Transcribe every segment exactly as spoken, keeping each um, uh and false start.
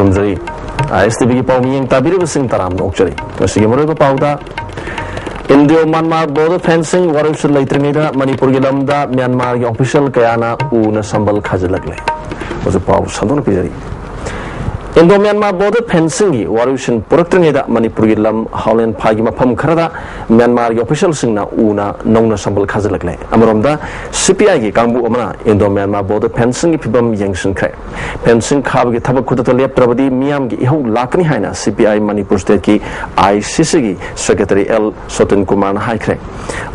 ꯊꯝꯖꯔꯤ꯫ ꯑꯥꯏ ꯑꯦꯁ ꯇꯤ ꯚꯤꯒꯤ ꯄꯥꯎ ꯃꯤꯠꯌꯦꯡ ꯇꯥꯕꯤꯔꯤꯕꯁꯤꯡ ꯇꯔꯥꯝꯅ ꯑꯣꯛꯆꯔꯤ꯫ ꯉꯁꯤꯒꯤ ꯃꯔꯨꯑꯣꯏꯕ ꯄꯥꯎꯗ, ꯏꯟꯗꯤꯌꯣ ꯃ꯭ꯌꯥꯟꯃꯥꯔ ꯕꯣꯔꯗꯔ ꯐꯦꯟꯁꯤꯡ ꯋꯥꯔꯣꯏꯁꯤꯟ ꯂꯩꯇ꯭ꯔꯤꯉꯩꯗ ꯃꯅꯤꯄꯨꯔꯒꯤ ꯂꯝꯗ ꯃ꯭ꯌꯥꯟꯃꯥꯔꯒꯤ ꯑꯣꯐꯤꯁꯤꯌꯦꯜ ꯀꯌꯥꯅ ꯎꯅ ꯁꯝꯕꯜ ꯈꯥꯖꯤꯜꯂꯛꯂꯦ꯫ ꯍꯧꯖꯤꯛ ꯄꯥꯎ ꯁꯟꯗꯣꯛꯅ ꯄꯤꯖꯔꯤ꯫ ꯏꯟꯗꯣ ꯃ꯭ꯌꯥꯟꯃꯥꯔ ꯕꯣꯔꯗꯔ ꯐꯦꯟꯁꯤꯡꯒꯤ ꯋꯥꯔꯣꯏꯁꯤꯟ ꯄꯨꯔꯛꯇ꯭ꯔꯤꯉꯩꯗ ꯃꯅꯤꯄꯨꯔꯒꯤ ꯂꯝ ꯍꯥꯎꯂꯦꯟ ꯐꯥꯏꯒꯤ ꯃꯐꯝ ꯈꯔꯗ ꯃ꯭ꯌꯥꯟꯃꯥꯔꯒꯤ ꯑꯣꯐꯤꯁꯤꯌꯦꯜꯁꯤꯡꯅ ꯎꯅ ꯅꯧꯅ ꯁꯝꯕꯜ ꯈꯥꯖꯤꯜꯂꯛꯂꯦ꯫ ꯑꯃꯔꯣꯝꯗ, ꯁꯤ ꯄꯤ ꯑꯥꯏꯒꯤ ꯀꯥꯡꯕꯨ ꯑꯃꯅ ꯏꯟꯗꯣ ꯃ꯭ꯌꯥꯟꯃꯥꯔ ꯕꯣꯔꯗꯔ ꯐꯦꯟꯁꯤꯡꯒꯤ ꯐꯤꯕꯝ ꯌꯦꯡꯁꯤꯟꯈ꯭ꯔꯦ꯫ ꯐꯦꯟꯁꯤꯡ ꯈꯥꯕꯒꯤ ꯊꯕꯛ ꯈꯨꯗꯛꯇ ꯂꯦꯞꯇ꯭ꯔꯕꯗꯤ ꯃꯤꯌꯥꯝꯒꯤ ꯏꯍꯧ ꯂꯥꯛꯀꯅꯤ ꯍꯥꯏꯅ ꯁꯤ ꯄꯤ ꯑꯥꯏ ꯃꯅꯤꯄꯨꯔ ꯁ꯭ꯇꯦꯠꯀꯤ ꯑꯥꯏ ꯁꯤ ꯁꯤꯒꯤ ꯁꯦꯀ꯭ꯔꯦꯇꯔꯤ ꯑꯦꯜ ꯁꯣꯇꯤꯟ ꯀꯨꯃꯥꯔꯅ ꯍꯥꯏꯈ꯭ꯔꯦ꯫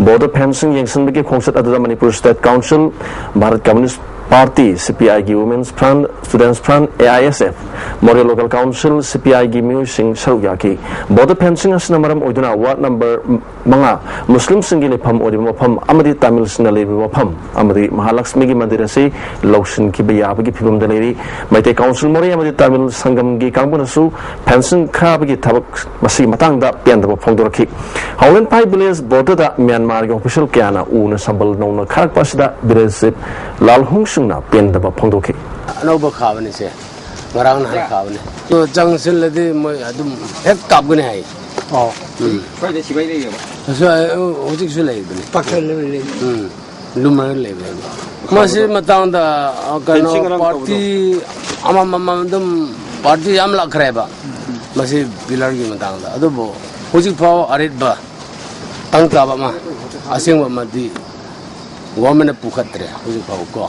ꯕꯣꯔꯗꯔ ꯐꯦꯟꯁꯤꯡ ꯌꯦꯡꯁꯤꯟꯕꯒꯤ ꯈꯣꯡꯆꯠ ꯑꯗꯨꯗ Manipur state council, Bharat communist party, C P ꯑꯥꯏꯒꯤ women's front, students front, A I S F, Moreh local council, C P ꯑꯥꯏꯒꯤ ꯃꯤꯑꯣꯏꯁꯤꯡ ꯁꯔꯨꯛ ꯌꯥꯈꯤ꯫ ꯕꯣꯔꯗꯔ ꯐꯦꯟꯁꯤꯡ ꯑꯁꯤꯅ ꯃꯔꯝ ꯑꯣꯏꯗꯨꯅ ꯋꯥꯔꯗ ꯅꯝꯕꯔ ꯃꯉꯥ, ꯃꯨꯁꯂꯤꯝꯁꯤꯡꯒꯤ ꯂꯩꯐꯝ ꯑꯣꯏꯔꯤꯕ ꯃꯐꯝ ꯑꯃꯗꯤ ꯇꯥꯃꯤꯜꯁꯤꯡꯅ ꯂꯩꯔꯤꯕ ꯃꯐꯝ ꯑꯃꯗꯤ ꯃꯍꯥꯂꯛꯁꯃꯤꯒꯤ ꯃꯟꯗꯤꯔ ꯑꯁꯤ ꯂꯧꯁꯤꯟꯈꯤꯕ ꯌꯥꯕꯒꯤ ꯐꯤꯕꯝꯗ ꯂꯩꯔꯤ꯫ ꯃꯩꯇꯩ ꯀꯥꯎꯟꯁꯤꯜ ꯃꯣꯔꯦ ꯑꯃꯗꯤ ꯇꯥꯃꯤꯜ ꯁꯪꯒꯝꯒꯤ ꯀꯥꯡꯕꯨꯅꯁꯨ ꯐꯦꯟꯁꯤꯡ ꯈꯥꯕꯒꯤ ꯊꯕꯛ ꯃꯁꯤꯒꯤ ꯃꯇꯥꯡꯗ ꯄꯦꯟꯗꯕ ꯐꯣꯡꯗꯣꯔꯛꯈꯤ꯫ ꯍꯥꯎꯂꯦꯟ ꯐꯥꯏ ꯚꯤꯂꯦꯖ ꯕꯣꯔꯗꯔꯗ ꯃ꯭ꯌꯥꯟꯃꯥꯔꯒꯤ ꯑꯣꯐꯤꯁꯤꯌꯦꯜ ꯀꯌꯥꯅ ꯎꯅ ꯁꯝꯕꯜ ꯅꯧꯅ ꯈꯥꯔꯛꯄ ꯑꯁꯤꯗ ꯚꯤꯂꯦꯖ ꯆꯤꯐ ꯂꯥꯜꯍꯣꯡ ꯁꯤꯡꯅ ꯄꯦꯟꯗꯕ ꯐꯣꯡꯗꯣꯛꯈꯤ꯫ ꯑꯅꯧꯕ ꯈꯥꯕꯅꯤꯁꯦ, ꯉꯔꯥꯡ ꯅꯍꯥꯟ ꯈꯥꯕꯅꯤ꯫ ꯑꯗꯣ ꯆꯪꯁꯤꯜꯂꯗꯤ ꯃꯣꯏ ꯑꯗꯨꯝ ꯍꯦꯛ ꯀꯥꯞꯀꯅꯤ ꯍꯥꯏ꯫ ꯑꯣ꯫ ꯎꯝ꯫ ꯁ꯭ꯋꯥꯏꯗ ꯁꯤꯐꯥꯏ ꯂꯩꯔꯕ? ꯑꯁ꯭ꯋꯥꯏ, ꯑ, ꯍꯧꯖꯤꯛꯁꯨ ꯂꯩꯕꯅꯤ꯫ ꯄꯥꯛꯁꯜꯂꯒ ꯂꯩ꯫ ꯎꯝ꯫ ꯂꯨꯝꯃꯒ ꯂꯩꯕꯅꯤ꯫ ꯃꯁꯤ ꯃꯇꯥꯡꯗ, ꯑ, ꯀꯩꯅꯣ, ꯐꯦꯟꯁꯤꯡ ꯉꯔꯥꯡ ꯄꯥꯔꯇꯤ ꯇꯧꯕꯗꯣ꯫ ꯑꯃꯃꯝ ꯑꯗꯨꯝ ꯄꯥꯔꯇꯤ ꯌꯥꯝ ꯂꯥꯛꯈ꯭ꯔꯦꯕ꯫ ꯃꯁꯤ ꯄꯤꯂꯔꯒꯤ ꯃꯇꯥꯡꯗ꯫ ꯑꯗꯨꯕꯨ ꯍꯧꯖꯤꯛ ꯐꯥꯎ ꯑꯔꯦꯠꯄ ꯇꯪ ꯇꯥꯕ ꯑꯃ, ꯑꯁꯦꯡꯕ ꯑꯃꯗꯤ ꯒꯣꯔꯃꯦꯟꯅ ꯄꯨꯈꯠꯇ꯭ꯔꯦ ꯍꯧꯖꯤꯛ ꯐꯥꯎ ꯀꯣ꯫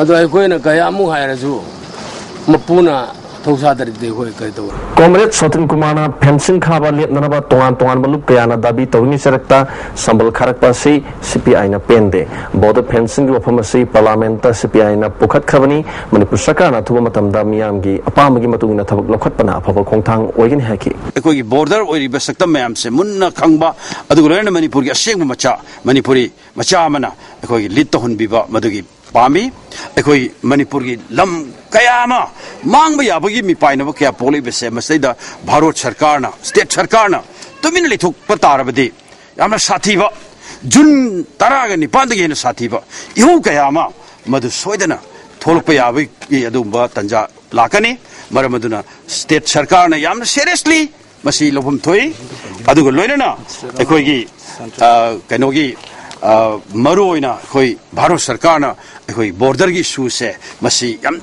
ꯑꯗꯣ ꯑꯩꯈꯣꯏꯅ ꯀꯌꯥꯃꯨꯛ ꯍꯥꯏꯔꯁꯨ ꯃꯄꯨꯅ ꯊꯧꯁꯥꯗ꯭ꯔꯗꯤ ꯑꯩꯈꯣꯏ ꯀꯩ ꯇꯧ? ꯀꯣꯝꯔꯦꯗ ꯁꯣꯇꯤꯟ ꯀꯨꯃꯥꯔꯅ ꯐꯦꯟꯁꯤꯡ ꯈꯥꯕ ꯂꯦꯞꯅꯅꯕ ꯇꯣꯉꯥꯟ ꯇꯣꯉꯥꯟꯕ ꯂꯨꯞ ꯀꯌꯥꯅ ꯗꯥꯕꯤ ꯇꯧꯔꯤꯉꯩ ꯆꯔꯛꯇ ꯁꯝꯕꯜ ꯈꯥꯔꯛꯄ ꯑꯁꯤ ꯁꯤ ꯄꯤ ꯑꯥꯏꯅ ꯄꯦꯟꯗꯦ꯫ ꯕꯣꯔꯗꯔ ꯐꯦꯟꯁꯤꯡꯒꯤ ꯋꯥꯐꯝ ꯑꯁꯤ ꯄꯥꯔꯂꯤꯌꯥꯃꯦꯟꯠꯇ ꯁꯤ ꯄꯤ ꯑꯥꯏꯅ ꯄꯨꯈꯠꯈ꯭ꯔꯕꯅꯤ꯫ ꯃꯅꯤꯄꯨꯔ ꯁꯔꯀꯥꯔꯅ ꯑꯊꯨꯕ ꯃꯇꯝꯗ ꯃꯤꯌꯥꯝꯒꯤ ꯑꯄꯥꯝꯕꯒꯤ ꯃꯇꯨꯡ ꯏꯟꯅ ꯊꯕꯛ ꯂꯧꯈꯠꯄꯅ ꯑꯐꯕ ꯈꯣꯡꯊꯥꯡ ꯑꯣꯏꯒꯅꯤ ꯍꯥꯏꯈꯤ꯫ ꯑꯩꯈꯣꯏꯒꯤ ꯕꯣꯔꯗꯔ ꯑꯣꯏꯔꯤꯕ ꯁꯛꯇꯝ ꯃꯌꯥꯝꯁꯦ ꯃꯨꯟꯅ ꯈꯪꯕ, ꯑꯗꯨꯒ ꯂꯣꯏꯅꯅ ꯃꯅꯤꯄꯨꯔꯒꯤ ꯑꯁꯦꯡꯕ ꯃꯆꯥ, ꯃꯅꯤꯄꯨꯔꯤ ꯃꯆꯥ ꯑꯃꯅ ꯑꯩꯈꯣꯏꯒꯤ ꯂꯤꯗ ꯇꯧꯍꯟꯕꯤꯕ ꯃꯗꯨꯒꯤ ꯄꯥꯝꯃꯤ꯫ ꯑꯩꯈꯣꯏ ꯃꯅꯤꯄꯨꯔꯒꯤ ꯂꯝ ꯀꯌꯥ ꯑꯃ ꯃꯥꯡꯕ ꯌꯥꯕꯒꯤ ꯃꯤꯄꯥꯏꯅꯕ ꯀꯌꯥ ꯄꯣꯛꯂꯛꯏꯕꯁꯦ, ꯃꯁꯤꯗꯩꯗ ꯚꯥꯔꯠ ꯁꯔꯀꯥꯔꯅ, ꯁ꯭ꯇꯦꯠ ꯁꯔꯀꯥꯔꯅ ꯇꯨꯃꯤꯟꯅ ꯂꯩꯊꯣꯛꯄ ꯇꯥꯔꯕꯗꯤ ꯌꯥꯝꯅ ꯁꯥꯊꯤꯕ, ꯖꯨꯟ ꯇꯔꯥꯒ ꯅꯤꯄꯥꯟꯗꯒꯤ ꯍꯦꯟꯅ ꯁꯥꯊꯤꯕ ꯏꯍꯧ ꯀꯌꯥ ꯑꯃ ꯃꯗꯨ ꯁꯣꯏꯗꯅ ꯊꯣꯛꯂꯛꯄ ꯌꯥꯕꯒꯤ ꯑꯗꯨꯒꯨꯝꯕ ꯇꯥꯟꯖꯥ ꯂꯥꯛꯀꯅꯤ꯫ ꯃꯔꯝ ꯑꯗꯨꯅ ꯁ꯭ꯇꯦꯠ ꯁꯔꯀꯥꯔꯅ ꯌꯥꯝꯅ ꯁꯦꯔꯤꯌꯁꯂꯤ ꯃꯁꯤ ꯂꯧꯐꯝ ꯊꯣꯛꯏ꯫ ꯑꯗꯨꯒ ꯂꯣꯏꯅꯅ ꯑꯩꯈꯣꯏꯒꯤ, ꯑ, ꯀꯩꯅꯣꯒꯤ, ꯑ, ꯃꯔꯨ ꯑꯣꯏꯅ ꯑꯩꯈꯣꯏ ꯚꯥꯔꯠ ꯁꯔꯀꯥꯔꯅ ꯑꯩꯈꯣꯏ ꯕꯣꯔꯗꯔꯒꯤ ꯏꯁꯨꯁꯦ ꯃꯁꯤ ꯌꯥꯝ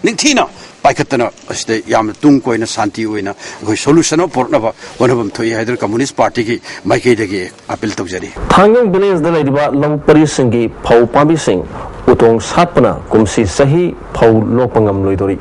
ꯅꯤꯡꯊꯤꯅ ꯄꯥꯏꯈꯠꯇꯅ ꯃꯁꯤꯗ ꯌꯥꯝꯅ ꯇꯨꯡ ꯀꯣꯏꯅ ꯁꯥꯟꯇꯤ ꯑꯣꯏꯅ ꯑꯩꯈꯣꯏ ꯁꯣꯂꯨꯁꯟ ꯑꯃ ꯄꯨꯔꯛꯅꯕ ꯍꯣꯠꯅꯐꯝ ꯊꯣꯛꯏ ꯍꯥꯏꯗꯨꯅ ꯀꯝꯃꯨꯅꯤꯁ ꯄꯥꯔꯇꯤꯒꯤ ꯃꯥꯏꯀꯩꯗꯒꯤ ꯑꯄꯤꯜ ꯇꯧꯖꯔꯤ꯫ ꯊꯥꯡꯒꯣꯡ ꯚꯤꯂꯦꯖꯗ ꯂꯩꯔꯤꯕ ꯂꯧ ꯄꯔꯤꯁꯤꯡꯒꯤ ꯐꯧ ꯄꯥꯝꯕꯤꯁꯤꯡ ꯎꯇꯣꯡ ꯁꯥꯠꯄꯅ ꯀꯨꯝꯁꯤ ꯆꯍꯤ ꯐꯧ ꯂꯣꯛꯄ ꯉꯝꯂꯣꯏꯗꯧꯔꯤ꯫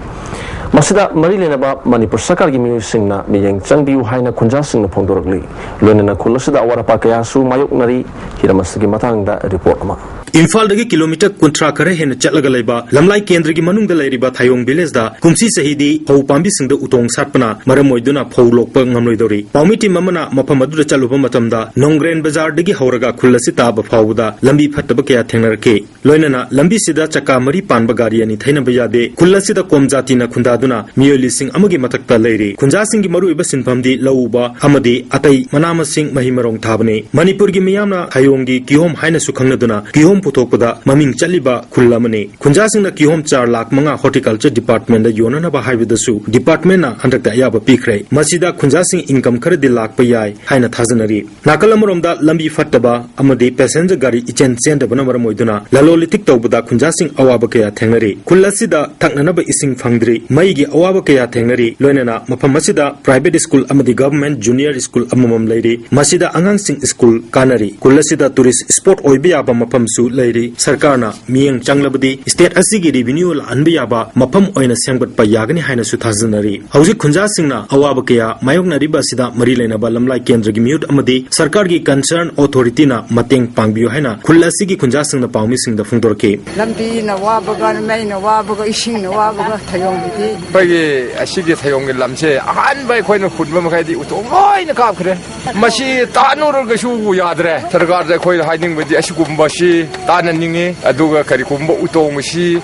ꯃꯁꯤꯗ ꯃꯔꯤ ꯂꯩꯅꯕ ꯃꯅꯤꯄꯨꯔ ꯁꯔꯀꯥꯔꯒꯤ ꯃꯤꯑꯣꯏꯁꯤꯡꯅ ꯃꯤꯠꯌꯦꯡ ꯆꯪꯕꯤꯌꯨ ꯍꯥꯏꯅ ꯈꯨꯟꯖꯥꯁꯤꯡꯅ ꯐꯣꯡꯗꯣꯔꯛꯂꯤ꯫ ꯂꯣꯏꯅꯅ ꯈꯨꯜ ꯑꯁꯤꯗ ꯑꯋꯥꯠ ꯑꯄꯥ ꯀꯌꯥꯁꯨ ꯃꯥꯌꯣꯛꯅꯔꯤ꯫ ꯍꯤꯔꯝ ꯑꯁꯤꯒꯤ ꯃꯇꯥꯡꯗ ꯔꯤꯄꯣꯔꯠ ꯑꯃ꯫ ꯏꯝꯐꯥꯜꯗꯒꯤ ꯀꯤꯂꯣꯃꯤꯇꯔ ꯀꯨꯟꯊ꯭ꯔꯥ ꯈꯔ ꯍꯦꯟꯅ ꯆꯠꯂꯒ ꯂꯩꯕ ꯂꯝꯂꯥꯏ ꯀꯦꯟꯗ꯭ꯔꯒꯤ ꯃꯅꯨꯡꯗ ꯂꯩꯔꯤꯕ ꯊꯥꯌꯣꯡ ꯚꯤꯂꯦꯖꯗ ꯀꯨꯝꯁꯤ ꯆꯍꯤꯗꯤ ꯐꯧ ꯄꯥꯝꯕꯤꯁꯤꯡꯗ ꯎꯇꯣꯡ ꯁꯥꯠꯄꯅ ꯃꯔꯝ ꯑꯣꯏꯗꯨꯅ ꯐꯧ ꯂꯣꯛꯄ ꯉꯝꯂꯣꯏꯗꯧꯔꯤ꯫ ꯄꯥꯎꯃꯤ ꯇꯤꯝ ꯑꯃꯅ ꯃꯐꯝ ꯑꯗꯨꯗ ꯆꯠꯂꯨꯕ ꯃꯇꯝꯗ ꯅꯣꯡꯒ꯭ꯔꯦꯟ ꯕꯖꯥꯔꯗꯒꯤ ꯍꯧꯔꯒ ꯈꯨꯜ ꯑꯁꯤ ꯇꯥꯕ ꯐꯥꯎꯕꯗ ꯂꯝꯕꯤ ꯐꯠꯇꯕ ꯀꯌꯥ ꯊꯦꯡꯅꯔꯛꯈꯤ꯫ ꯂꯣꯏꯅꯅ ꯂꯝꯕꯤꯁꯤꯗ ꯆꯀꯥ ꯃꯔꯤ ꯄꯥꯟꯕ ꯒꯥꯔꯤ ꯑꯅꯤ ꯊꯩꯅꯕ ꯌꯥꯗꯦ꯫ ꯈꯨꯜ ꯑꯁꯤꯗ ꯀꯣꯝ ꯖꯥꯇꯤꯅ ꯈꯨꯟꯗꯥꯗꯨꯅ ꯃꯤꯑꯣꯏ ꯂꯤꯁꯤꯡ ꯑꯃꯒꯤ ꯃꯊꯛꯇ ꯂꯩꯔꯤ꯫ ꯈꯨꯟꯖꯥꯁꯤꯡꯒꯤ ꯃꯔꯨꯑꯣꯏꯕ ꯁꯤꯟꯐꯝꯗꯤ ꯂꯧ ꯎꯕ ꯑꯃꯗꯤ ꯑꯇꯩ ꯃꯅꯥ ꯃꯁꯤꯡ, ꯃꯍꯩ ꯃꯔꯣꯡ ꯊꯥꯕꯅꯤ꯫ ꯃꯅꯤꯄꯨꯔꯒꯤ ꯃꯤꯌꯥꯝꯅ ꯊꯥꯌꯣꯡꯒꯤ ꯀꯤꯍꯣꯝ ꯍꯥꯏꯅꯁꯨ ꯈꯪꯅꯗꯨꯅ ꯀꯤꯍꯣꯝ ꯄꯨꯊꯣꯛꯄꯗ ꯃꯃꯤꯡ ꯆꯠꯂꯤꯕ ꯈꯨꯜ ꯑꯃꯅꯤ꯫ ꯈꯨꯟꯖꯥꯁꯤꯡꯅ ꯀꯤꯍꯣꯝ ꯆꯥꯔ ꯂꯥꯈ ꯃꯉꯥ ꯍꯣꯔꯇꯤꯀꯜꯆꯔ ꯗꯤꯄꯥꯔꯠꯃꯦꯟꯗ ꯌꯣꯟꯅꯅꯕ ꯍꯥꯏꯕꯗꯁꯨ ꯗꯤꯄꯥꯔꯠꯃꯦꯟꯅ ꯍꯟꯗꯛꯇ ꯑꯌꯥꯕ ꯄꯤꯈ꯭ꯔꯦ꯫ ꯃꯁꯤꯗ ꯈꯨꯟꯖꯥꯁꯤꯡ ꯏꯟꯀꯝ ꯈꯔꯗꯤ ꯂꯥꯛꯄ ꯌꯥꯏ ꯍꯥꯏꯅ ꯊꯥꯖꯅꯔꯤ꯫ ꯅꯥꯀꯜ ꯑꯃꯔꯣꯝꯗ ꯂꯝꯕꯤ ꯐꯠꯇꯕ ꯑꯃꯗꯤ ꯄꯦꯁꯦꯟꯖꯔ ꯒꯥꯔꯤ ꯏꯆꯦꯟ ꯆꯦꯟꯗꯕꯅ ꯃꯔꯝ ꯑꯣꯏꯗꯨꯅ ꯂꯂꯣꯟ ꯏꯇꯤꯛ ꯇꯧꯕꯗ ꯈꯨꯟꯖꯥꯁꯤꯡ ꯑꯋꯥꯕ ꯀꯌꯥ ꯊꯦꯡꯅꯔꯤ꯫ ꯈꯨꯜ ꯑꯁꯤꯗ ꯊꯛꯅꯅꯕ ꯏꯁꯤꯡ ꯐꯪꯗ꯭ꯔꯤ, ꯃꯩꯒꯤ ꯑꯋꯥꯕ ꯀꯌꯥ ꯊꯦꯡꯅꯔꯤ꯫ ꯂꯣꯏꯅꯅ ꯃꯐꯝ ꯑꯁꯤꯗ ꯄ꯭ꯔꯥꯏꯚꯦꯠ ꯁ꯭ꯀꯨꯜ ꯑꯃꯗꯤ ꯒꯚꯔꯟꯃꯦꯟꯠ ꯖꯨꯅꯤꯌꯔ ꯁ꯭ꯀꯨꯜ ꯑꯃꯃꯝ ꯂꯩꯔꯤ꯫ ꯃꯁꯤꯗ ꯑꯉꯥꯡꯁꯤꯡ ꯁ꯭ꯀꯨꯜ ꯀꯥꯅꯔꯤ꯫ ꯈꯨꯜ ꯑꯁꯤꯗ ꯇꯨꯔꯤꯁ ꯁ꯭ꯄꯣꯠ ꯑꯣꯏꯕ ꯌꯥꯕ ꯃꯐꯝꯁꯨ ꯂꯩꯔꯤ꯫ ꯁꯔꯀꯥꯔꯅ ꯃꯤꯠꯌꯦꯡ ꯆꯪꯂꯕꯗꯤ ꯁ꯭ꯇꯦꯠ ꯑꯁꯤꯒꯤ ꯔꯦꯚꯤꯅ꯭ꯌꯨ ꯂꯥꯛꯍꯟꯕ ꯌꯥꯕ ꯃꯐꯝ ꯑꯣꯏꯅ ꯁꯦꯝꯒꯠꯄ ꯌꯥꯒꯅꯤ ꯍꯥꯏꯅꯁꯨ ꯊꯥꯖꯅꯔꯤ꯫ ꯍꯧꯖꯤꯛ ꯈꯨꯟꯖꯥꯁꯤꯡꯅ ꯑꯋꯥꯕ ꯀꯌꯥ ꯃꯥꯌꯣꯛꯅꯔꯤꯕ ꯑꯁꯤꯗ ꯃꯔꯤ ꯂꯩꯅꯕ ꯂꯝꯂꯥꯏ ꯀꯦꯟꯗ꯭ꯔꯒꯤ ꯃꯤꯍꯨꯠ ꯑꯃꯗꯤ ꯁꯔꯀꯥꯔꯒꯤ ꯀꯟꯁꯔꯟ ꯑꯣꯊꯣꯔꯤꯇꯤꯅ ꯃꯇꯦꯡ ꯄꯥꯡꯕꯤꯌꯨ ꯍꯥꯏꯅ ꯈꯨꯜ ꯑꯁꯤꯒꯤ ꯈꯨꯟꯖꯥꯁꯤꯡꯅ ꯄꯥꯎꯃꯤꯁꯤꯡꯗ ꯐꯣꯡꯗꯣꯔꯛꯈꯤ꯫ ꯂꯝꯕꯤꯅ ꯋꯥꯕꯒ, ꯃꯩꯅ ꯋꯥꯕꯒ, ꯏꯁꯤꯡꯅ ꯋꯥꯕꯒ ꯊꯌꯣꯡꯒꯤꯗꯤ꯫ ꯑꯩꯈꯣꯏꯒꯤ ꯑꯁꯤꯒꯤ ꯊꯌꯣꯡꯒꯤ ꯂꯝꯁꯦ ꯑꯍꯥꯟꯕ ꯑꯩꯈꯣꯏꯅ ꯍꯨꯟꯕ ꯃꯈꯩꯗꯤ ꯎꯇꯣꯡ ꯂꯣꯏꯅ ꯀꯥꯞꯈ꯭ꯔꯦ꯫ ꯃꯁꯤ ꯇꯥꯟꯅꯔꯒꯁꯨ ꯌꯥꯗ꯭ꯔꯦ꯫ ꯁꯔꯀꯥꯔꯗ ꯑꯩꯈꯣꯏꯅ ꯍꯥꯏꯅꯤꯡꯕꯗꯤ ꯑꯁꯤꯒꯨꯝꯕꯁꯤ ꯇꯥꯟꯅꯅꯤꯡꯉꯤ꯫ ꯑꯗꯨꯒ ꯀꯔꯤꯒꯨꯝꯕ ꯎꯇꯣꯡ ꯑꯁꯤ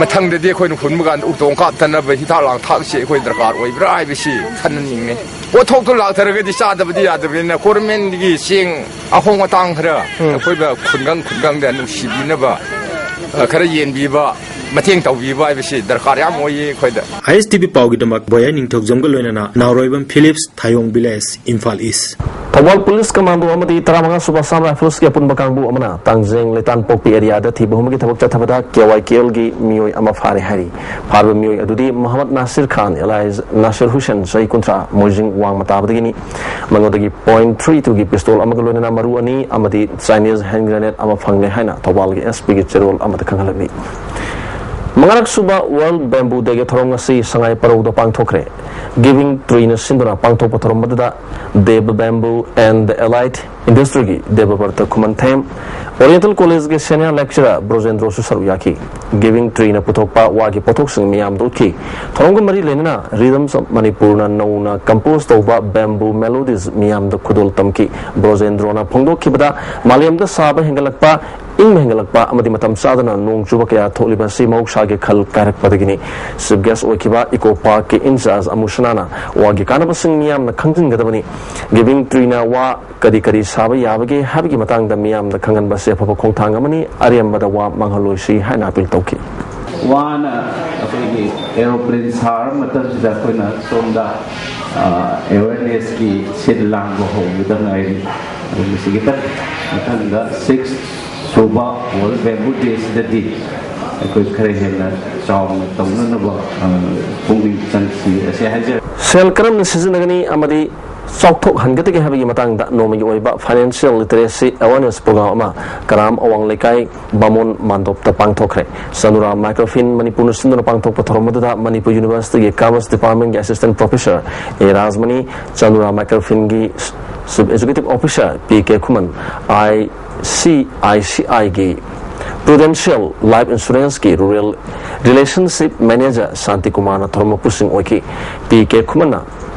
ꯃꯊꯪꯗꯗꯤ ꯑꯩꯈꯣꯏꯅ ꯍꯨꯟꯕ ꯀꯥꯟꯗ ꯎꯇꯣꯡ ꯀꯥꯞꯇꯅꯕ ꯍꯤꯗꯥꯛ ꯂꯥꯡꯊꯛꯁꯤ ꯑꯩꯈꯣꯏ ꯗꯔꯀꯥꯔ ꯑꯣꯏꯕ꯭ꯔꯥ ꯍꯥꯏꯕꯁꯤ ꯈꯟꯅꯅꯤꯡꯉꯤ꯫ ꯄꯣꯠꯊꯣꯛꯇꯣ ꯂꯥꯛꯇ꯭ꯔꯒꯗꯤ ꯆꯥꯗꯕꯗꯤ ꯌꯥꯗꯕꯅꯤꯅ ꯒꯣꯔꯃꯦꯟꯒꯤ ꯆꯦꯡ ꯑꯍꯣꯡ ꯑꯇꯥꯡ ꯈꯔ ꯑꯩꯈꯣꯏꯕ ꯈꯨꯡꯒꯪ ꯈꯨꯡꯒꯪꯗ ꯅꯨꯡꯁꯤꯕꯤꯅꯕ, ꯑ, ꯈꯔ ꯌꯦꯟꯕꯤꯕ, ꯃꯇꯦꯡ ꯇꯧꯕꯤꯕ ꯍꯥꯏꯕꯁꯤ ꯗꯔꯀꯥꯔ ꯌꯥꯝ ꯑꯣꯏꯌꯦ ꯑꯩꯈꯣꯏꯗ꯫ ꯑꯥꯏ ꯑꯦꯁ ꯇꯤ ꯚꯤ ꯄꯥꯎꯒꯤꯗꯃꯛ ꯕꯣꯌꯥꯏ ꯅꯤꯡꯊꯧꯖꯝꯒ ꯂꯣꯏꯅꯅ ꯅꯥꯎꯔꯣꯏꯕꯝ ꯐꯤꯂꯤꯞꯁ, ꯊꯥꯌꯣꯡ ꯚꯤꯂꯦꯖ, ꯏꯝꯐꯥꯜ ꯏꯁ꯫ ꯊꯧꯕꯥꯜ ꯄꯨꯂꯤꯁ ꯀꯃꯥꯟꯗꯣ ꯑꯃꯗꯤ ꯇꯔꯥꯃꯉꯥ ꯁꯨꯕ ꯑꯁꯥꯝ ꯔꯥꯏꯐꯜꯁꯀꯤ ꯑꯄꯨꯟꯕ ꯀꯥꯡꯕꯨ ꯑꯃꯅ ꯇꯥꯡꯖꯦꯡ ꯂꯩꯇꯥꯟꯄꯣꯛꯄꯤ ꯑꯦꯔꯤꯌꯥꯗ ꯊꯤꯕ ꯍꯨꯝꯕꯒꯤ ꯊꯕꯛ ꯆꯠꯊꯕꯗ ꯀꯦ ꯋꯥꯏ ꯀꯦ ꯑꯦꯜꯒꯤ ꯃꯤꯑꯣꯏ ꯑꯃ ꯐꯥꯔꯦ ꯍꯥꯏꯔꯤ꯫ ꯐꯥꯔꯤꯕ ꯃꯤꯑꯣꯏ ꯑꯗꯨꯗꯤ ꯃꯣꯍꯝꯃꯗ ꯅꯥꯁꯤꯔ ꯈꯥꯟ ꯑꯦꯂꯥꯏꯁ ꯅꯥꯁꯤꯔ ꯍꯨꯁꯦꯟ, ꯆꯍꯤ ꯀꯨꯟꯊ꯭ꯔꯥ, ꯃꯣꯏꯖꯤꯡ ꯋꯥꯡꯃ ꯇꯥꯕꯗꯒꯤꯅꯤ꯫ ꯃꯉꯣꯟꯗꯒꯤ ꯄꯣꯏꯟ ꯊ꯭ꯔꯤ ꯇꯨꯒꯤ ꯄꯤꯁꯇꯣꯜ ꯑꯃꯒ ꯂꯣꯏꯅꯅ ꯃꯔꯨ ꯑꯅꯤ ꯑꯃꯗꯤ ꯆꯥꯏꯅꯤꯁ ꯍꯦꯟ ꯒ꯭ꯔꯦꯅꯦꯗ ꯑꯃ ꯐꯪꯂꯦ ꯍꯥꯏꯅ ꯊꯧꯕꯥꯜꯒꯤ ꯑꯦꯁ ꯄꯤꯒꯤ ꯆꯦꯔꯣꯜ ꯑꯃꯗ ꯈꯪꯍꯜꯂꯝꯃꯤ꯫ ꯃꯉꯥꯔꯛ ꯁꯨꯕ ꯋꯥꯔꯜꯗ ꯕꯦꯝꯕꯨ ꯗꯦꯒꯤ ꯊꯧꯔꯝ ꯉꯁꯤ ꯁꯉꯥꯏ ꯄꯔꯧꯗ ꯄꯥꯡꯊꯣꯛꯈ꯭ꯔꯦ꯫ ꯒꯤꯚꯤꯡ ꯇ꯭ꯔꯤꯅ ꯁꯤꯟꯗꯨꯅ ꯄꯥꯡꯊꯣꯛꯄ ꯊꯧꯔꯝ ꯑꯗꯨꯗ Dev bamboo and the elite ꯏꯟꯗꯁꯇ꯭ꯔꯤꯒꯤ ꯗꯦꯕ ꯕꯔꯇ ꯈꯨꯃꯟꯊꯦꯝ, ꯑꯣꯔꯤꯌꯦꯟꯇꯦꯜ ꯀꯣꯂꯦꯖꯒꯤ ꯁꯦꯅꯤꯌꯔ ꯂꯦꯛꯆꯔꯔ ꯕ꯭ꯔꯣꯖꯦꯟꯗ꯭ꯔꯣꯁꯨ ꯁꯔꯨꯛ ꯌꯥꯈꯤ꯫ ꯒꯤꯚꯤꯡ ꯇ꯭ꯔꯤꯅ ꯄꯨꯊꯣꯛꯄ ꯋꯥꯒꯤ ꯄꯣꯠꯊꯣꯛꯁꯤꯡ ꯃꯤꯌꯥꯝꯗ ꯎꯠꯈꯤ꯫ ꯊꯧꯔꯝꯒ ꯃꯔꯤ ꯂꯩꯅꯅ Rhythms of ꯃꯅꯤꯄꯨꯔꯅ ꯅꯧꯅ ꯀꯝꯄꯣꯖ ꯇꯧꯕ ꯕꯦꯝꯕꯨ ꯃꯦꯂꯣꯗꯤꯁ ꯃꯤꯌꯥꯝꯗ ꯈꯨꯗꯣꯜ ꯇꯝꯈꯤ꯫ ꯕ꯭ꯔꯣꯖꯦꯟꯗ꯭ꯔꯣꯅ ꯐꯣꯡꯗꯣꯛꯈꯤꯕꯗ ꯃꯥꯂꯦꯝꯗ ꯁꯥꯕ ꯍꯦꯟꯒꯠꯂꯛꯄ, ꯏꯪꯕ ꯍꯦꯟꯒꯠꯂꯛꯄ ꯑꯃꯗꯤ ꯃꯇꯝ ꯆꯥꯗꯅ ꯅꯣꯡ ꯆꯨꯕ ꯀꯌꯥ ꯊꯣꯛꯂꯤꯕ ꯑꯁꯤ ꯃꯍꯧꯁꯥꯒꯤ ꯈꯜ ꯀꯥꯏꯔꯛꯄꯗꯒꯤꯅꯤ꯫ ꯆꯤꯐ ꯒꯦꯁ ꯑꯣꯏꯈꯤꯕ ꯏꯀꯣ ꯄꯥꯔꯛꯀꯤ ꯏꯟꯆꯥꯔꯖ ꯑꯃꯨꯁꯅꯥꯅ ꯋꯥꯒꯤ ꯀꯥꯟꯅꯕꯁꯤꯡ ꯃꯤꯌꯥꯝꯅ ꯈꯪꯖꯤꯟꯒꯗꯕꯅꯤ꯫ ꯒꯤꯚꯤꯡ ꯇ꯭ꯔꯤꯅ ꯋꯥ ꯀꯔꯤ ꯀꯔꯤ ꯁꯥꯕ ꯌꯥꯕꯒꯦ ꯍꯥꯏꯕꯒꯤ ꯃꯇꯥꯡꯗ ꯃꯤꯌꯥꯝꯗ ꯈꯪꯍꯟꯕ ꯑꯁꯤ ꯑꯐꯕ ꯈꯣꯡꯊꯥꯡ ꯑꯃꯅꯤ꯫ ꯑꯔꯦꯝꯕꯗ ꯋꯥ ꯃꯥꯡꯍꯜꯂꯣꯏꯁꯤ ꯍꯥꯏꯅ ꯑꯄꯤꯜ ꯇꯧꯈꯤ꯫ ꯋꯥꯅ ꯑꯩꯈꯣꯏꯒꯤ ꯑꯦꯔꯣꯄ꯭ꯂꯦꯟ ꯁꯥꯔ ꯃꯇꯝꯁꯤꯗ ꯑꯩꯈꯣꯏꯅ ꯁꯣꯝꯗ ꯑꯦꯋꯦꯔꯅꯦꯁꯀꯤ ꯁꯤꯜ ꯂꯥꯡꯕ ꯍꯧꯕꯗ ꯉꯥꯏꯔꯤ꯫ ꯑꯗꯨ ꯃꯁꯤꯒꯤ ꯃꯊꯪꯗ ꯁꯤꯛꯁ ꯁꯨꯕ ꯋꯥꯔꯜ ꯕꯦꯝꯕꯨ ꯗꯦꯁꯤꯗꯗꯤ ꯑꯩꯈꯣꯏ ꯈꯔ ꯍꯦꯟꯅ ꯆꯥꯎꯅ ꯇꯧꯅꯅꯕ ꯄꯨꯛꯅꯤꯡ ꯆꯪꯁꯤ ꯑꯁꯤ ꯍꯥꯏꯖꯔꯤ꯫ ꯁꯦꯜ ꯀꯔꯝꯅ ꯁꯤꯖꯤꯟꯅꯒꯅꯤ ꯑꯃꯗꯤ ꯆꯥꯎꯊꯣꯛꯍꯟꯒꯗꯒꯦ ꯍꯥꯏꯕꯒꯤ ꯃꯇꯥꯡꯗ ꯅꯣꯡꯃꯒꯤ ꯑꯣꯏꯕ ꯐꯥꯏꯅꯥꯟꯁꯤꯌꯦꯜ ꯂꯤꯇꯔꯦꯁꯤ ꯑꯦꯋꯥꯔꯅꯦꯁ ꯄ꯭ꯔꯣꯒ꯭ꯔꯥꯝ ꯑꯃ ꯀꯔꯥꯝ ꯑꯋꯥꯡ ꯂꯩꯀꯥꯏ ꯕꯥꯃꯣꯟ ꯃꯥꯟꯗꯣꯞꯇ ꯄꯥꯡꯊꯣꯛꯈ꯭ꯔꯦ꯫ ꯆꯅꯨꯔꯥ ꯃꯥꯏꯀ꯭ꯔꯣꯐꯤꯟ ꯃꯅꯤꯄꯨꯔꯅ ꯁꯤꯟꯗꯨꯅ ꯄꯥꯡꯊꯣꯛꯄ ꯊꯧꯔꯝ ꯑꯗꯨꯗ ꯃꯅꯤꯄꯨꯔ ꯌꯨꯅꯤꯚꯔꯁꯤꯇꯤꯒꯤ ꯀꯃꯔꯁ ꯗꯤꯄꯥꯔꯠꯃꯦꯟꯒꯤ assistant professor A Rajmani, Chanura ꯃꯥꯏꯀ꯭ꯔꯣꯐꯤꯟꯒꯤ chief executive officer P K Khuman, I C I C ꯑꯥꯏꯒꯤ ꯄ꯭ꯔꯨꯗꯦꯟꯁꯤꯌꯦꯜ ꯂꯥꯏꯐ ꯏꯟꯁꯨꯔꯦꯟꯁꯀꯤ ꯔꯨꯔꯦꯜ ꯔꯤꯂꯦꯁꯟꯁꯤꯞ ꯃꯦꯅꯦꯖꯔ ꯁꯥꯟꯇꯤ ꯀꯨꯃꯥꯔꯅ ꯊꯧꯔꯝ ꯃꯄꯨꯁꯤꯡ ꯑꯣꯏꯈꯤ꯫ ꯄꯤ ꯀꯦ ꯈꯨꯃꯟꯅ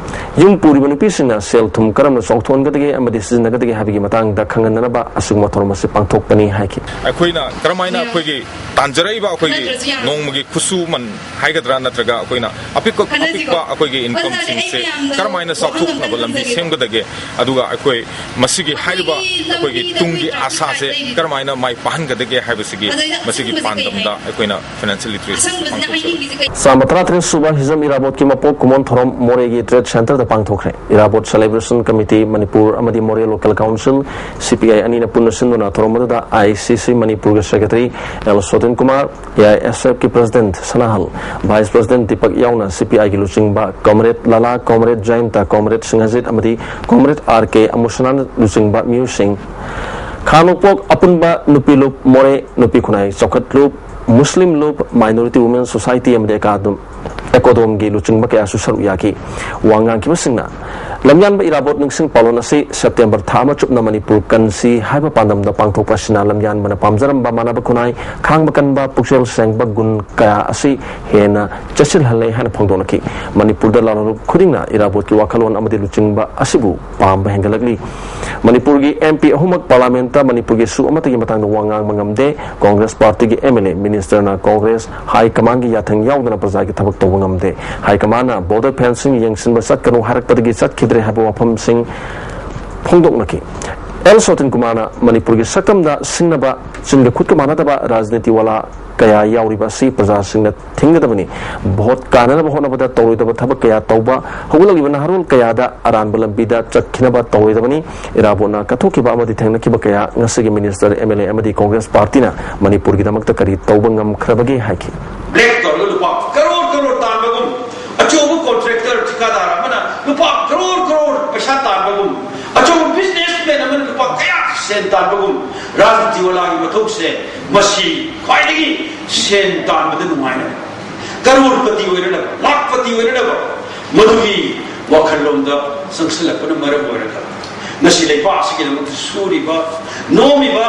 ꯌꯨꯝ ꯄꯨꯔꯤꯕ ꯅꯨꯄꯤꯁꯤꯡꯅ ꯁꯦꯜ ꯊꯨꯝ ꯀꯔꯝꯅ ꯆꯥꯎꯊꯣꯛꯍꯟꯒꯗꯒꯦ ꯑꯃꯗꯤ ꯁꯤꯖꯤꯟꯅꯒꯗꯒꯦ ꯍꯥꯏꯕꯒꯤ ꯃꯇꯥꯡꯗ ꯈꯪꯍꯟꯅꯅꯕ ꯑꯁꯤꯒꯨꯝꯕ ꯊꯧꯔꯝ ꯑꯁꯤ ꯄꯥꯡꯊꯣꯛꯄꯅꯤ ꯍꯥꯏꯈꯤ꯫ ꯑꯩꯈꯣꯏꯅ ꯀꯔꯝꯍꯥꯏꯅ ꯑꯩꯈꯣꯏꯒꯤ ꯇꯥꯟꯖꯔꯛꯏꯕ ꯑꯩꯈꯣꯏꯒꯤ ꯅꯣꯡꯃꯒꯤ ꯈꯨꯠꯁꯨꯃꯟ ꯍꯥꯏꯒꯗ꯭ꯔꯥ, ꯅꯠꯇ꯭ꯔꯒ ꯑꯩꯈꯣꯏꯅ ꯑꯄꯤꯛꯄ ꯑꯄꯤꯛꯄ ꯑꯩꯈꯣꯏꯒꯤ ꯏꯟꯀꯝꯁꯤꯡꯁꯦ ꯀꯔꯝꯍꯥꯏꯅ ꯆꯥꯎꯊꯣꯛꯅꯕ ꯂꯝꯕꯤ ꯁꯦꯝꯒꯗꯒꯦ, ꯑꯗꯨꯒ ꯑꯩꯈꯣꯏ ꯃꯁꯤꯒꯤ ꯍꯥꯏꯔꯤꯕ ꯑꯩꯈꯣꯏꯒꯤ ꯇꯨꯡꯒꯤ ꯑꯁꯥꯁꯦ ꯀꯔꯝꯍꯥꯏꯅ ꯃꯥꯏ ꯄꯥꯛꯍꯟꯒꯗꯒꯦ ꯍꯥꯏꯕꯁꯤꯒꯤ ꯃꯁꯤꯒꯤ ꯄꯥꯟꯗꯝꯗ ꯑꯩꯈꯣꯏꯅ ꯐꯥꯏꯅꯥꯟꯁꯤꯌꯦꯜ ꯂꯤꯇꯔꯦꯁꯤ ꯄꯥꯡꯊꯣꯛꯆꯕꯅꯤ꯫ ꯆꯥꯝꯃ ꯇꯔꯥꯇꯔꯦꯠ ꯁꯨꯕ ꯍꯤꯖꯝ ꯏꯔꯥꯕꯣꯠꯀꯤ ꯃꯄꯣꯛ ꯀꯨꯝꯑꯣꯟ ꯊꯧꯔꯝ ꯃꯣꯔꯦꯒꯤ ꯇ꯭ꯔꯦꯗ ꯁꯦꯟꯇꯔꯗ ꯄꯥꯡꯊꯣꯛꯈ꯭ꯔꯦ꯫ ꯏꯔꯥꯕꯣꯠ ꯁꯦꯂꯦꯕ꯭ꯔꯦꯁꯟ ꯀꯃꯤꯇꯤ ꯃꯅꯤꯄꯨꯔ ꯑꯃꯗꯤ ꯃꯣꯔꯦ local council, C P I ꯑꯅꯤꯅ ꯄꯨꯟꯅ ꯁꯤꯟꯗꯨꯅ ꯊꯧꯔꯝ ꯑꯗꯨꯗ ꯑꯥꯏ ꯑꯥꯏ ꯁꯤ ꯁꯤ ꯃꯅꯤꯄꯨꯔꯒꯤ secretary L Sotin Kumar, A I S ꯑꯦꯐꯀꯤ president Sanahal, vice president Deepak ꯌꯥꯎꯅ ꯁꯤ ꯄꯤ ꯑꯥꯏꯒꯤ ꯂꯨꯆꯤꯡꯕ ꯀꯣꯝꯔꯦꯗ ꯂꯥꯂꯥ, ꯀꯣꯝꯔꯦꯗ ꯖꯌꯟꯇ, ꯀꯣꯝꯔꯦꯗ ꯁꯤꯡꯍꯖꯤꯠ ꯑꯃꯗꯤ ꯀꯣꯝꯔꯦꯗ ꯑꯥꯔ ꯀꯦ ꯑꯃꯨꯁꯅꯥꯅ ꯂꯨꯆꯤꯡꯕ ꯃꯤꯑꯣꯏꯁꯤꯡ, ꯈꯥ ꯅꯣꯡꯄꯣꯛ ꯑꯄꯨꯟꯕ ꯅꯨꯄꯤ ꯂꯨꯞ, ꯃꯣꯔꯦ ꯅꯨꯄꯤ ꯈꯨꯟꯅꯥꯏ ꯆꯥꯎꯈꯠ ꯂꯨꯞ, ꯃꯨꯁꯂꯤꯝ ꯂꯨꯞ, ꯃꯥꯏꯅꯣꯔꯤꯇꯤ ꯋꯨꯃꯦꯟ ꯁꯣꯁꯥꯏꯇꯤ ꯑꯃꯗꯤ ꯑꯦꯀꯥꯗꯝ-, ꯑꯦꯀꯣꯗꯣꯝꯒꯤ ꯂꯨꯆꯤꯡꯕ ꯀꯌꯥꯁꯨ ꯁꯔꯨꯛ ꯌꯥꯈꯤ꯫ ꯋꯥ ꯉꯥꯡꯈꯤꯕꯁꯤꯡꯅ ꯂꯝꯌꯥꯟꯕ ꯏꯔꯥꯕꯣꯠ ꯅꯤꯡꯁꯤꯡ ꯄꯥꯎꯂꯣꯟ ꯑꯁꯤ ꯁꯦꯞꯇꯦꯝꯕꯔ ꯊꯥ ꯑꯃ ꯆꯨꯞꯅ ꯃꯅꯤꯄꯨꯔ ꯀꯟꯁꯤ ꯍꯥꯏꯕ ꯄꯥꯟꯗꯝꯗ ꯄꯥꯡꯊꯣꯛꯄ ꯑꯁꯤꯅ ꯂꯝꯌꯥꯟꯕꯅ ꯄꯥꯝꯖꯔꯝꯕ ꯃꯥꯟꯅꯕ ꯈꯨꯟꯅꯥꯏ, ꯈꯥꯡꯕ ꯀꯟꯕ, ꯄꯨꯛꯆꯦꯜ ꯁꯦꯡꯕ ꯒꯨꯟ ꯀꯌꯥ ꯑꯁꯤ ꯍꯦꯟꯅ ꯆꯦꯠꯁꯤꯜꯍꯜꯂꯦ ꯍꯥꯏꯅ ꯐꯣꯡꯗꯣꯛꯅꯈꯤ꯫ ꯃꯅꯤꯄꯨꯔꯗ ꯂꯥꯂꯣꯟꯂꯨꯞ ꯈꯨꯗꯤꯡꯅ ꯏꯔꯥꯕꯣꯠꯀꯤ ꯋꯥꯈꯜꯂꯣꯟ ꯑꯃꯗꯤ ꯂꯨꯆꯤꯡꯕ ꯑꯁꯤꯕꯨ ꯄꯥꯝꯕ ꯍꯦꯟꯒꯠꯂꯛꯂꯤ꯫ ꯃꯅꯤꯄꯨꯔꯒꯤ ꯑꯦꯝ ꯄꯤ ꯑꯍꯨꯝꯃꯛ ꯄꯥꯔꯂꯥꯃꯦꯟꯠꯇ ꯃꯅꯤꯄꯨꯔꯒꯤ ꯏꯁꯨ ꯑꯃꯠꯇꯒꯤ ꯃꯇꯥꯡꯗ ꯋꯥ ꯉꯥꯡꯕ ꯉꯝꯗꯦ꯫ ꯀꯣꯡꯒ꯭ꯔꯦꯁ ꯄꯥꯔꯇꯤꯒꯤ ꯑꯦꯝ ꯑꯦꯜ ꯑꯦ, ꯃꯤꯅꯤꯁꯇꯔꯅ ꯀꯣꯡꯒ꯭ꯔꯦꯁ ꯍꯥꯏ ꯀꯃꯥꯟꯒꯤ ꯌꯥꯊꯪ ꯌꯥꯎꯗꯅ ꯄ꯭ꯔꯖꯥꯒꯤ ꯊꯕꯛ ꯇꯧꯕ ꯉꯝꯗꯦ꯫ ꯍꯥꯏ ꯀꯃꯥꯟꯅ ꯕꯣꯔꯗꯔ ꯐꯦꯟꯁꯤꯡ ꯌꯦꯡꯁꯤꯟꯕ ꯆꯠꯀꯅꯨ ꯍꯥꯏꯔꯛꯄꯗꯒꯤ ꯆꯠꯈꯤꯗ꯭ꯔꯦ ꯍꯥꯏꯕ ꯋꯥꯐꯝꯁꯤꯡ ꯐꯣꯡꯗꯣꯛꯅꯈꯤ꯫ ꯑꯦꯜ ꯁꯣꯇꯤꯟ ꯀꯨꯃꯥꯔꯅ ꯃꯅꯤꯄꯨꯔꯒꯤ ꯁꯛꯇꯝꯗ ꯁꯤꯡꯅꯕ, ꯆꯤꯟꯒ ꯈꯨꯠꯀ ꯃꯥꯟꯅꯗꯕ ꯔꯥꯖꯅꯤꯇꯤ ꯋꯥꯂꯥ ꯀꯌꯥ ꯌꯥꯎꯔꯤꯕ ꯑꯁꯤ ꯄ꯭ꯔꯖꯥꯁꯤꯡꯅ ꯊꯤꯡꯒꯗꯕꯅꯤ꯫ ꯚꯣꯠ ꯀꯥꯅꯅꯕ ꯍꯣꯠꯅꯕꯗ ꯇꯧꯔꯣꯏꯗꯕ ꯊꯕꯛ ꯀꯌꯥ ꯇꯧꯕ ꯍꯧꯒꯠꯂꯛꯂꯤꯕ ꯅꯍꯥꯔꯣꯜ ꯀꯌꯥꯗ ꯑꯔꯥꯟꯕ ꯂꯝꯕꯤꯗ ꯆꯠꯈꯤꯅꯕ ꯇꯧꯔꯣꯏꯗꯕꯅꯤ꯫ ꯏꯔꯥꯕꯣꯠꯅ ꯀꯠꯊꯣꯛꯈꯤꯕ ꯑꯃꯗꯤ ꯊꯦꯡꯅꯈꯤꯕ ꯀꯌꯥ ꯉꯁꯤꯒꯤ ꯃꯤꯅꯤꯁꯇꯔ, ꯑꯦꯝ ꯑꯦꯜ ꯑꯦ ꯑꯃꯗꯤ ꯀꯣꯡꯒ꯭ꯔꯦꯁ ꯄꯥꯔꯇꯤꯅ ꯃꯅꯤꯄꯨꯔꯒꯤꯗꯃꯛꯇ ꯀꯔꯤ ꯇꯧꯕ ꯉꯝꯈ꯭ꯔꯕꯒꯦ ꯍꯥꯏꯈꯤ꯫ ꯕ꯭ꯂꯦꯛ ꯇꯧꯔꯒ ꯂꯨꯄꯥ ꯀꯔꯣꯔ ꯀꯔꯣꯔ ꯇꯥꯟꯕꯒꯨꯝ, ꯑꯆꯧꯕ ꯀꯣꯟꯇ꯭ꯔꯦꯛꯇꯔ ꯊꯤꯀꯥꯗꯥꯔ ꯑꯃꯅ ꯂꯨꯄꯥ ꯀꯔꯣꯔ ꯀꯔꯣꯔ ꯄꯩꯁꯥ ꯇꯥꯟꯕꯒꯨꯝ, ꯑꯆꯧꯕ ꯕꯤꯖꯤꯅꯦꯁꯃꯦꯟ ꯑꯃꯅ ꯂꯨꯄꯥ ꯀꯌꯥ ꯁꯦꯟ ꯇꯥꯟꯕꯒꯨꯝ, ꯔꯥꯖꯅꯤꯇꯤ ꯋꯥꯂꯥꯒꯤ ꯃꯊꯧꯁꯦ ꯃꯁꯤ ꯈ꯭ꯋꯥꯏꯗꯒꯤ ꯁꯦꯟ ꯇꯥꯟꯕꯗ ꯅꯨꯡꯉꯥꯏꯅ, ꯀꯔꯣꯔꯄꯇꯤ ꯑꯣꯏꯅꯅꯕ, ꯂꯥꯛꯄꯇꯤ ꯑꯣꯏꯅꯅꯕ, ꯃꯗꯨꯒꯤ ꯋꯥꯈꯜꯂꯣꯟꯗ ꯆꯪꯁꯤꯜꯂꯛꯄꯅ ꯃꯔꯝ ꯑꯣꯏꯔꯒ ꯉꯁꯤ ꯂꯩꯕꯥꯛ ꯑꯁꯤꯒꯤꯗꯃꯛꯇ ꯁꯨꯔꯤꯕ, ꯅꯣꯝꯃꯤꯕ,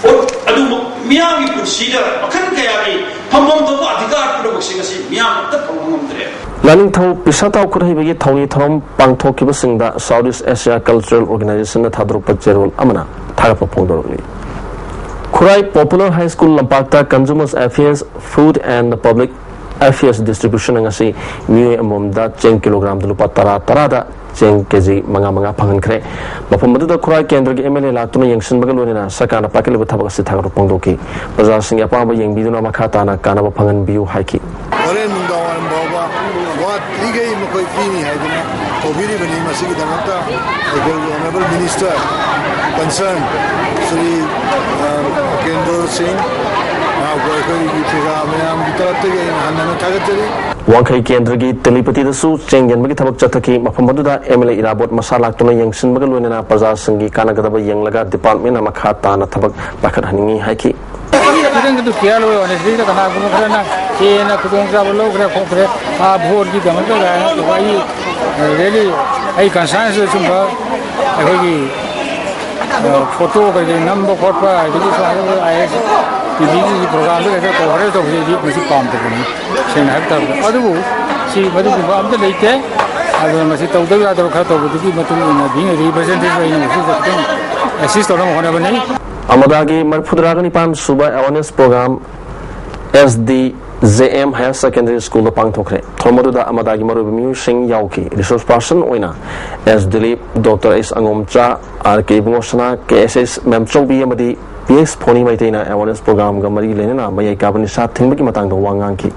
ꯑꯣ, ꯑꯗꯨꯕꯨ ꯃꯤꯌꯥꯝꯒꯤ ꯄꯨꯟꯁꯤꯗ ꯃꯈꯜ ꯀꯌꯥꯒꯤ ꯐꯪꯐꯝ ꯊꯣꯛꯄ ꯑꯙꯤꯀꯥꯔ ꯄꯨꯝꯅꯃꯛꯁꯤꯡ ꯑꯁꯤ ꯃꯤꯌꯥꯝ ꯑꯃꯠꯇ ꯐꯪꯕ ꯉꯝꯗ꯭ꯔꯦ꯫ ꯂꯥꯏꯅꯤꯡꯊꯧ ꯄꯤꯁꯥ ꯇꯥꯎ ꯈꯨꯠꯍꯩꯕꯒꯤ ꯊꯧꯅꯤ ꯊꯧꯔꯝ ꯄꯥꯡꯊꯣꯛꯈꯤꯕꯁꯤꯡꯗ ꯁꯥꯎꯠ ꯏꯁ ꯑꯦꯁꯤꯌꯥ ꯀꯜꯆꯔꯦꯜ ꯑꯣꯔꯒꯅꯥꯏꯖꯦꯁꯟꯅ ꯊꯥꯗꯣꯔꯛꯄ ꯆꯦꯔꯣꯜ ꯑꯃꯅ ꯊꯥꯒꯠꯄ ꯐꯣꯡꯗꯣꯔꯛꯂꯤ꯫ ꯈꯨꯔꯥꯏ Popular High School ꯂꯝꯄꯥꯛꯇ Consumers Affairs, Food and Public Affairs Distribution ꯉꯁꯤ ꯃꯤꯑꯣꯏ ꯑꯃꯃꯝꯗ ꯆꯦꯡ ꯀꯤꯂꯣꯒ꯭ꯔꯥꯝꯗ ꯂꯨꯄꯥ ꯇꯔꯥ ꯇꯔꯥꯗ ꯆꯦꯡ ꯀꯦꯖꯤ ꯃꯉꯥ ꯃꯉꯥ ꯐꯪꯍꯟꯈ꯭ꯔꯦ꯫ ꯃꯐꯝ ꯑꯗꯨꯗ ꯈꯨꯔꯥꯏ ꯀꯦꯟꯗ꯭ꯔꯒꯤ M L A ꯂꯥꯛꯇꯨꯅ ꯌꯦꯡꯁꯤꯟꯕꯒ ꯂꯣꯏꯅꯅ ꯁꯔꯀꯥꯔꯅ ꯄꯥꯏꯈꯠꯂꯤꯕ ꯊꯕꯛ ꯑꯁꯤ ꯊꯥꯒꯠꯄ ꯐꯣꯡꯗꯣꯛꯈꯤ꯫ ꯄ꯭ꯔꯖꯥꯁꯤꯡꯒꯤ ꯑꯄꯥꯝꯕ ꯌꯦꯡꯕꯤꯗꯨꯅ ꯃꯈꯥ ꯇꯥꯅ ꯀꯥꯟꯅꯕ ꯐꯪꯍꯟꯕꯤꯌꯨ ꯍꯥꯏꯈꯤ꯫ ꯍꯣꯔꯦꯟ ꯅꯨꯡꯗꯥꯡꯋꯥꯏꯔꯝ ꯐꯥꯎꯕ ꯋꯥꯠꯂꯤꯈꯩ ꯃꯈꯣꯏ ꯄꯤꯅꯤ ꯍꯥꯏꯗꯨꯅ ꯀꯧꯕꯤꯔꯤꯕꯅꯤ꯫ ꯃꯁꯤꯒꯤꯗꯃꯛꯇ ꯑꯩꯈꯣꯏꯒꯤ Honourable Minister concern ꯁ꯭ꯔꯤ, ꯑ, ꯀꯦꯟꯗ꯭ꯔꯣ ꯁꯤꯡ, ꯃꯍꯥꯛꯄꯨ ꯑꯩꯈꯣꯏꯒꯤ ꯄ꯭ꯔꯖꯥ ꯃꯌꯥꯝꯒꯤ ꯇꯔꯞꯇꯒꯤ ꯑꯩꯅ ꯍꯟꯅ ꯍꯟꯅ ꯊꯥꯒꯠꯆꯔꯤ꯫ ꯋꯥꯡꯈꯩ ꯀꯦꯟꯗ꯭ꯔꯒꯤ ꯇꯦꯂꯤꯄꯇꯤꯗꯁꯨ ꯆꯦꯡ ꯌꯦꯟꯕꯒꯤ ꯊꯕꯛ ꯆꯠꯊꯈꯤ꯫ ꯃꯐꯝ ꯑꯗꯨꯗ M L A ꯏꯔꯥꯕꯣꯠ ꯃꯁꯥ ꯂꯥꯛꯇꯨꯅ ꯌꯦꯡꯁꯤꯟꯕꯒ ꯂꯣꯏꯅꯅ ꯄ꯭ꯔꯖꯥꯁꯤꯡꯒꯤ ꯀꯥꯟꯅꯒꯗꯕ ꯌꯦꯡꯂꯒ department ꯃꯈꯥ ꯇꯥꯅ ꯊꯕꯛ ꯄꯥꯏꯈꯠꯍꯟꯅꯤꯡꯏ ꯍꯥꯏꯈꯤ꯫ ꯈꯤꯇꯪꯗꯤ ꯀꯤꯌꯥꯔ ꯑꯣꯏ꯫ Honestly ꯀꯅꯥꯒꯨꯝꯕ ꯈꯔꯅ ꯍꯦꯟꯅ ꯈꯨꯗꯣꯡꯆꯥꯕ ꯂꯧꯈ꯭ꯔꯦ ꯈꯣꯠꯈ꯭ꯔꯦ, ꯑꯥ, ꯚꯣꯠꯀꯤꯗꯃꯛꯇ ꯀꯥꯏꯅ ꯇꯧꯕ꯫ ꯑꯩ, ꯑ, really ꯑꯩ concern ꯁꯨ ꯑꯆꯨꯝꯕ ꯑꯩꯈꯣꯏꯒꯤ, ꯑ, photo ꯀꯩꯀꯩ ꯅꯝꯕ ꯈꯣꯠꯄ, ꯑꯗꯒꯤ ꯁꯨꯃꯥꯏꯅ I S T V ꯒꯤ program ꯗ ꯀꯩꯗ coverage ꯇꯧꯕꯁꯦ ꯑꯩꯗꯤ ꯃꯁꯤ ꯄꯥꯝꯗꯕꯅꯤ, ꯁꯦꯡꯅ ꯍꯥꯏꯕ ꯇꯥꯔꯗꯤ꯫ ꯑꯗꯨꯕꯨ ꯁꯤ ꯃꯗꯨꯒꯨꯝꯕ ꯑꯝꯇ ꯂꯩꯇꯦ꯫ ꯑꯗꯨꯅ ꯃꯁꯤ ꯇꯧꯗꯕ ꯌꯥꯗꯕ ꯈꯔ ꯇꯧꯕꯗꯨꯒꯤ ꯃꯇꯨꯡ ꯏꯟꯅ, being a representative ꯑꯣꯏꯅ ꯃꯁꯤꯗ ꯈꯤꯇꯪ assist ꯇꯧꯅꯕ ꯍꯣꯠꯅꯕꯅꯤ꯫ ꯑꯃꯗꯥꯒꯤ ꯃꯔꯤꯐꯨꯇꯔꯥꯒ ꯅꯤꯄꯥꯟ ꯁꯨꯕ awareness program S D J M Higher Secondary School ꯗ ꯄꯥꯡꯊꯣꯛꯈ꯭ꯔꯦ꯫ ꯊꯧꯔꯝ ꯑꯗꯨꯗ ꯑꯃꯗꯥꯒꯤ ꯃꯔꯨꯑꯣꯏꯕ ꯃꯤꯑꯣꯏꯁꯤꯡ ꯌꯥꯎꯈꯤ꯫ Resource person ꯑꯣꯏꯅ S Dilip, Doctor S ꯑꯉꯣꯝꯆꯥ, R K ꯏꯕꯨꯡꯉꯣꯁꯅꯥ, K S S ꯃꯦꯝꯆꯧꯕꯤ ꯑꯃꯗꯤ P S ꯐꯣꯅꯤ ꯃꯩꯇꯩꯅ awareness program ꯒ ꯃꯔꯤ ꯂꯩꯅꯅ ꯃꯌꯥꯏ ꯀꯥꯕ ꯅꯤꯁꯥ ꯊꯤꯡꯕꯒꯤ ꯃꯇꯥꯡꯗ ꯋꯥ ꯉꯥꯡꯈꯤ꯫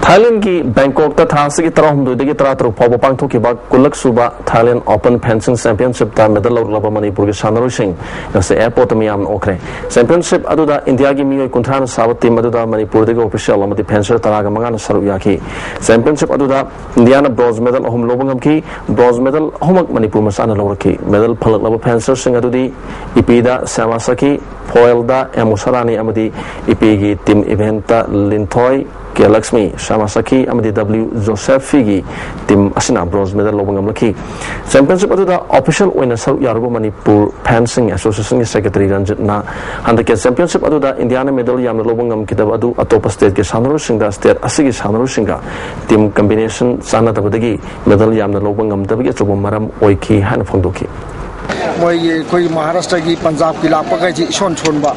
ꯊꯥꯏꯂꯦꯟꯒꯤ ꯕꯦꯡꯀꯣꯛꯇ ꯊꯥ ꯑꯁꯤꯒꯤ ꯇꯔꯥꯍꯨꯝꯗꯣꯏꯗꯒꯤ ꯇꯔꯥꯇꯔꯨꯛ ꯐꯥꯎꯕ ꯄꯥꯡꯊꯣꯛꯈꯤꯕ ꯀꯨꯟꯂꯛ ꯁꯨꯕ Thailand Open Fencing Championship ꯇ medal ꯂꯧꯔꯛꯂꯕ ꯃꯅꯤꯄꯨꯔꯒꯤ ꯁꯥꯟꯅꯔꯣꯏꯁꯤꯡ ꯉꯁꯤ airport ꯇ ꯃꯤꯌꯥꯝꯅ ꯑꯣꯛꯈ꯭ꯔꯦ꯫ Championship ꯑꯗꯨꯗ ꯏꯟꯗꯤꯌꯥꯒꯤ ꯃꯤꯑꯣꯏ ꯀꯨꯟꯊ꯭ꯔꯥꯅ ꯁꯥꯕ team ꯑꯗꯨꯗ ꯃꯅꯤꯄꯨꯔꯗꯒꯤ official ꯑꯃꯗꯤ fencer ꯇꯔꯥꯒ ꯃꯉꯥꯅ ꯁꯔꯨꯛ ꯌꯥꯈꯤ꯫ Championship ꯑꯗꯨꯗ ꯏꯟꯗꯤꯌꯥꯅ bronze medal ꯑꯍꯨꯝ ꯂꯧꯕ ꯉꯝꯈꯤ꯫ Bronze medal ꯑꯍꯨꯝꯃꯛ ꯃꯅꯤꯄꯨꯔ ꯃꯆꯥꯅ ꯂꯧꯔꯛꯈꯤ꯫ Medal ꯐꯪꯂꯛꯂꯕ fencer ꯁꯤꯡ ꯑꯗꯨꯗꯤ ꯏꯄꯤꯗ ꯁ꯭ꯌꯥꯃꯥ ꯁꯈꯤ, ꯐꯣꯏꯜꯗ ꯑꯦꯝ ꯎꯁꯥꯔꯥꯅꯤ ꯑꯃꯗꯤ ꯏꯄꯤꯒꯤ team event ꯇ ꯂꯤꯟꯊꯣꯏ, ꯀꯦ ꯂꯛꯁꯃꯤ, ꯁ꯭ꯌꯥꯃꯥ ꯁꯈꯤ ꯑꯃꯗꯤ ꯗꯕ꯭ꯂꯤꯎ ꯖꯣꯁꯦꯐꯤꯒꯤ team ꯑꯁꯤꯅ bronze medal ꯂꯧꯕ ꯉꯝꯂꯛꯈꯤ꯫ Championship ꯑꯗꯨꯗ official ꯑꯣꯏꯅ ꯁꯔꯨꯛ ꯌꯥꯔꯨꯕ ꯃꯅꯤꯄꯨꯔ Fencing Association ꯒꯤ secretary ꯔꯟꯖꯤꯠꯅ ꯍꯟꯗꯛꯀꯤ championship ꯑꯗꯨꯗ ꯏꯟꯗꯤꯌꯥꯅ medal ꯌꯥꯝꯅ ꯂꯧꯕ ꯉꯝꯈꯤꯗꯕ ꯑꯗꯨ ꯑꯇꯣꯞꯄ state ꯀꯤ ꯁꯥꯟꯅꯔꯣꯏꯁꯤꯡꯗ state ꯑꯁꯤꯒꯤ ꯁꯥꯟꯅꯔꯣꯏꯁꯤꯡꯒ team combination ꯆꯥꯟꯅꯗꯕꯗꯒꯤ medal ꯌꯥꯝꯅ ꯂꯧꯕ ꯉꯝꯗꯕꯒꯤ ꯑꯆꯧꯕ ꯃꯔꯝ ꯑꯣꯏꯈꯤ ꯍꯥꯏꯅ ꯐꯣꯡꯗꯣꯛꯈꯤ꯫ ꯃꯣꯏꯒꯤ ꯑꯩꯈꯣꯏꯒꯤ ꯃꯍꯥꯔꯥꯁꯇ꯭ꯔꯒꯤ ꯄꯟꯖꯥꯕꯀꯤ ꯂꯥꯛꯄꯈꯩꯁꯤ ꯏꯁꯣꯟ ꯁꯣꯟꯕ,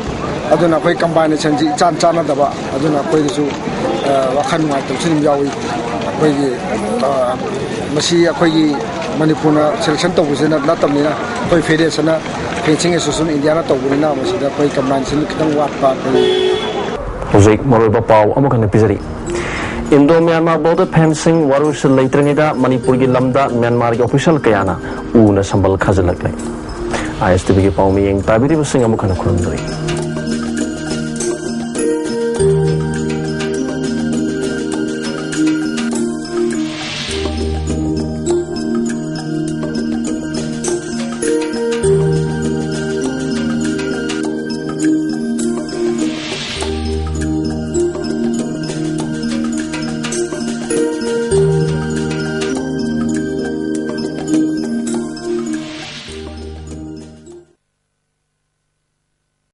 ꯑꯗꯨꯅ ꯑꯩꯈꯣꯏ ꯀꯝꯕꯥꯏꯅꯦꯁꯟꯁꯤ ꯏꯆꯥꯟ ꯆꯥꯟꯅꯗꯕ, ꯑꯗꯨꯅ ꯑꯩꯈꯣꯏꯗꯁꯨ ꯋꯥꯈꯜ ꯅꯨꯡꯉꯥꯏꯇꯕꯁꯨ ꯑꯗꯨꯝ ꯌꯥꯎꯏ꯫ ꯑꯩꯈꯣꯏꯒꯤ ꯃꯁꯤ ꯑꯩꯈꯣꯏꯒꯤ ꯃꯅꯤꯄꯨꯔꯅ ꯁꯦꯂꯦꯛꯁꯟ ꯇꯧꯕꯁꯤꯅ ꯅꯠꯇꯕꯅꯤꯅ, ꯑꯩꯈꯣꯏ ꯐꯦꯗꯦꯔꯦꯁꯟꯅ, ꯐꯦꯟꯁꯤꯡ ꯑꯦꯁꯣꯁꯤꯌꯦꯁꯟ ꯏꯟꯗꯤꯌꯥꯅ ꯇꯧꯕꯅꯤꯅ ꯃꯁꯤꯗ ꯑꯩꯈꯣꯏ ꯀꯝꯕꯥꯏꯟꯁꯟ ꯈꯤꯇꯪ ꯋꯥꯠꯄ ꯑꯩꯈꯣꯏ꯫ ꯍꯧꯖꯤꯛ ꯃꯔꯨꯑꯣꯏꯕ ꯄꯥꯎ ꯑꯃꯨꯛ ꯍꯟꯅ ꯄꯤꯖꯔꯤ꯫ ꯏꯟꯗꯣ ꯃ꯭ꯌꯥꯟꯃꯥꯔ ꯕꯣꯔꯗꯔ ꯐꯦꯟꯁꯤꯡ ꯋꯥꯔꯣꯏꯁꯤꯜ ꯂꯩꯇ꯭ꯔꯤꯉꯩꯗ ꯃꯅꯤꯄꯨꯔꯒꯤ ꯂꯝꯗ ꯃ꯭ꯌꯥꯟꯃꯥꯔꯒꯤ ꯑꯣꯐꯤꯁꯤꯌꯦꯜ ꯀꯌꯥꯅ ꯎꯅ ꯁꯝꯕꯜ ꯈꯥꯖꯤꯜꯂꯛꯂꯦ꯫ ꯑꯥꯏ ꯑꯦꯁ ꯇꯤ ꯚꯤꯒꯤ ꯄꯥꯎ ꯃꯤꯌꯦꯡ ꯇꯥꯕꯤꯔꯤꯕꯁꯤꯡ ꯑꯃꯨꯛ ꯍꯟꯅ ꯈꯨꯔꯨꯝꯖꯔꯤ꯫